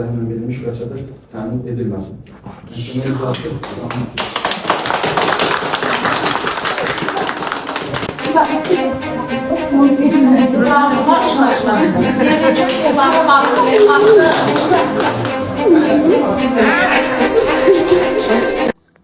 Rəhmən verilmiş vəsatət təmin edilməsin. Məhkəmə iclası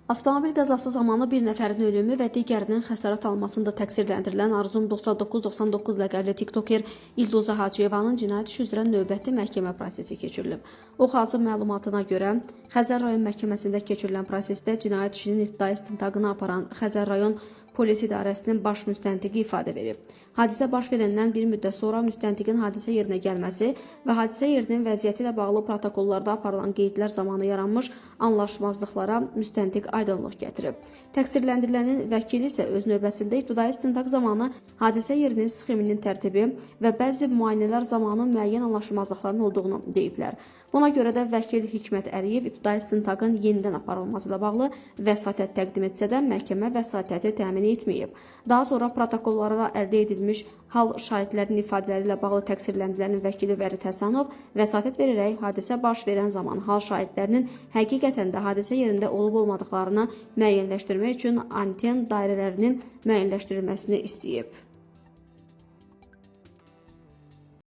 Avtomobil qəzası zamanı bir nəfərin ölümü və digərinin xəsarət almasında təqsirləndirilən Arzum 9999 ləqəbli tiktoker İlduza Hacıyevanın cinayət işi üzrə növbəti məhkəmə prosesi keçirilib. O xazın məlumatına görə, Xəzər rayon məhkəməsində keçirilən prosesdə cinayət işinin ibtidai istintaqını aparan Xəzər rayon Polis İdarəsinin baş müstəntiqi ifadə verib. Hadisə baş verəndən bir müddət sonra müstəntiqin hadisə yerinə gəlməsi və hadisə yerinin vəziyyəti ilə bağlı protokollarda aparılan qeydlər zamanı yaranmış anlaşmazlıqlara müstəntiq aydınlıq gətirib. Təqsirləndirilənin vəkili isə öz növbəsində ibtidai istintaq zamanı hadisə yerinin sxeminin tərtibi və bəzi müayinələr zamanı müəyyən anlaşılmazlıqların olduğunu deyiblər. Buna görə də vəkil Hikmət Əliyev ibtidai istintaqın yenidən aparılması ilə bağlı vəsatət təqdim etsə də məhkəmə vəsatəti təmin etməyib. Daha sonra protokollarda əldə edilmiş hal şahidlərinin ifadələri ilə bağlı təqsirləndirilənin vəkili Vərid Həsənov vəsatət verərək hadisə baş verən zaman hal şahidlərinin həqiqətən də hadisə yerində olub-olmadıqlarını müəyyənləşdirmək üçün anten dairələrinin müəyyənləşdirilməsini istəyib.